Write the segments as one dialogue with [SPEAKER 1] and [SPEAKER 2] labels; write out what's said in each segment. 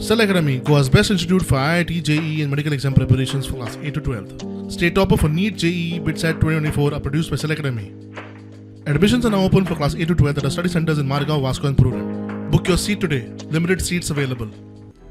[SPEAKER 1] Cell Academy, Goa's best institute for IIT, JEE, and medical exam preparations for class 8 to 12. State topper for NEET, JEE, BITSAT 2024 are produced by Cell Academy. Admissions are now open for class 8 to 12 at our study centers in Margao, Vasco, and Prudent. Book your seat today. Limited seats available.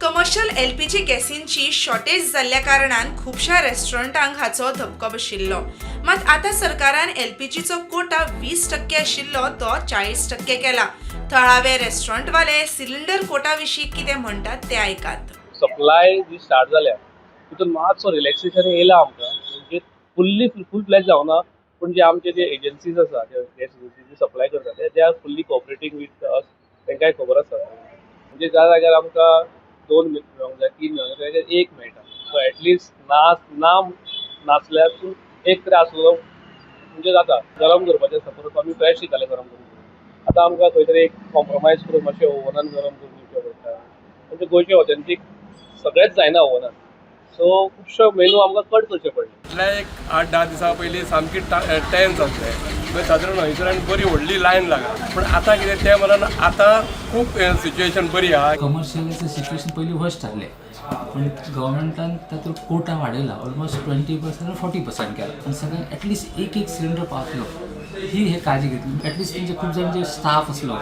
[SPEAKER 2] Commercial LPG गॅसींची shortage जाल्ल्या कारणान खुबश्या रेस्टॉरंटांक हाचो धपको बशिल्लो. मात आतां सरकारान एलपीजीचो कोटा 20% आशिल्लो तो 40% केला. थळावे रेस्टॉरंटवाले सिलिंडर कोटा विशीं कितें म्हणटात तें आयकात.
[SPEAKER 3] सप्लाय जी स्टार्ट जाल्या, तितून मातसो रिलॅक्सेशन येयला आमकां. म्हणजे फुल्ली फूल फ्लॅज जावना, पूण जे आमचे जे एजन्सीज आसा, जे गॅस एजन्सी सप्लाय करता, ते they are fully cooperating with us. तांकांय खबर आसा. म्हणजे ज्या जाग्यार आमकां दोन मेळोंक जाय, तीन मेळोंक जाय, त्या जाग्यार एक मेळटा. सो एटलिस्ट ना ना नासल्यार पूण एक तरी आसलो म्हणजे जाता. गरम करपाचें आसता, परत आमी फ्रेश दिताले गरम करून. आतां आमकां खंय तरी एक कॉम्प्रोमायज करून मातशें ओवनान गरम करून दिवचें पडटा. म्हणजे गोंयचे ऑथेंटीक सगळेंच जायना ओवनान. सो खुबशे मेनू आमकां कट करचे पडले.
[SPEAKER 4] फाटल्या एक 8-10 दिसां पयलीं सामकी टेन्स आसलें. मागीर सादारण हयसर आनी बरी व्हडली लायन लागला. पूण आतां कितें तें म्हणान आतां खूब सिच्युएशन बरी आहा.
[SPEAKER 5] कमर्शियलाचं सिच्युएशन पयलीं वर्स्ट जाल्लें, पूण गव्हर्मेंटान तातूंत कोटा वाडयला, ऑलमोस्ट 20%, 40% केला आनी सगळ्यांक एटलिस्ट एक एक सिलिंडर पावतलो ही हे काळजी घेतली. एटलिस्ट तेंचे खूब जाण जे स्टाफ आसलो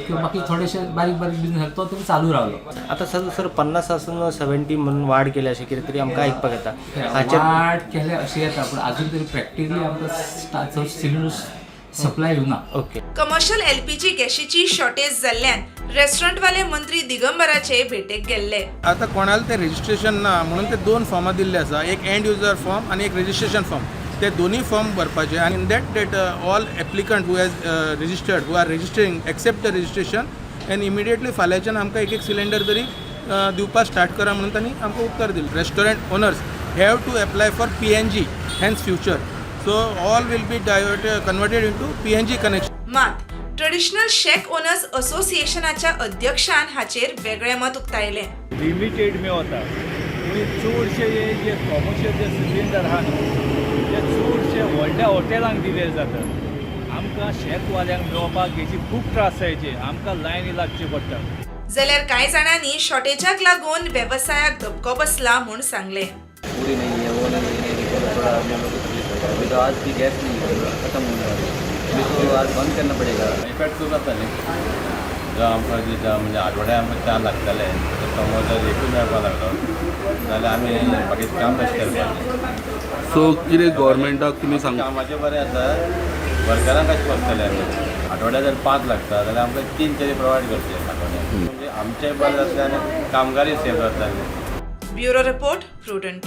[SPEAKER 5] किंवा बाकी थोडेशे बारीक बारीक बिजनेस तो तरी चालू रावलो.
[SPEAKER 6] आतां सर सर 50 आसून 70 म्हणून वाड केल्या अशें कितें तरी आमकां आयकपाक येता हाचेर.
[SPEAKER 5] वाड केल्या अशें येता, पूण अजून तरी प्रॅक्टिकली आमकां चड सिलिंडर सप्लाय येवना.
[SPEAKER 2] कमर्शियल एलपीजी गॅशीची शॉर्टेज जाल्ल्यान रेस्टॉरंटवाले मंत्री दिगंबराचे भेटेक गेल्ले.
[SPEAKER 7] आतां कोणाला ते रजिस्ट्रेशन ना म्हणून ते दोन फॉर्मां दिल्ले आसा, एक एंड युजर फॉर्म आनी एक रजिस्ट्रेशन फॉर्म. ते दोन्ही फॉर्म भरपाचे आनी in that that all applicant who has registered, who are registering, accept the registration and immediately फाल्यांच्यान आमकां एक एक सिलेंडर तरी दिवपाक स्टार्ट करा म्हणून तांणी आमकां उपकार दिले. Restaurant owners have to apply for PNG hence future, so all will be diverted, converted into PNG connection.
[SPEAKER 2] मात ट्रेडिशनल शॅक ओनर्स असोसिएशनाच्या अध्यक्षान हाचेर वेगळें मत उक्तायलें.
[SPEAKER 8] लिमिटेड मेवता, पूण चडशे हे जे कॉमर्शियल जे सिलिंडर आहा न्हू, ते चडशे व्हडल्या हॉटेलांक दिले जातात. आमकां शॅकवाल्यांक मेळपाक हेची खूब त्रास जायचे. आमकां लायनी लागचे पडटा.
[SPEAKER 2] जाल्यार कांय जाणांनी शॉर्टेजाक लागून वेवसायाक धपको बसला म्हूण सांगलें.
[SPEAKER 9] पूरी नहीं है, वो नहीं है, नहीं है, थोड़ा हम लोग को तकलीफ हो रहा है. अभी तो आज भी गैस नहीं है, खत्म होने वाली है. अभी तो आज बंद करना पड़ेगा.
[SPEAKER 10] इफेक्ट खूब जाता न्ही. जो आमकां जे म्हणजे आठवड्या आमकां चार लागताले, ते समज जर एकूच मेळपाक लागलो जाल्यार आमी बाकीचें काम कशें करपाचें?
[SPEAKER 11] सो कितें गव्हर्मेंटाक तुमी सांग?
[SPEAKER 10] कामाचें बरें आसा, वर्करांक कशें बसतले आमी? आठवड्या जर पांच लागता जाल्यार आमकां तीन तरी प्रोवायड करचे आठवड्याक, म्हणजे आमचेंय बरें जातलें आनी कामगारूय सेफ जातले.
[SPEAKER 2] Bureau report, Prudent.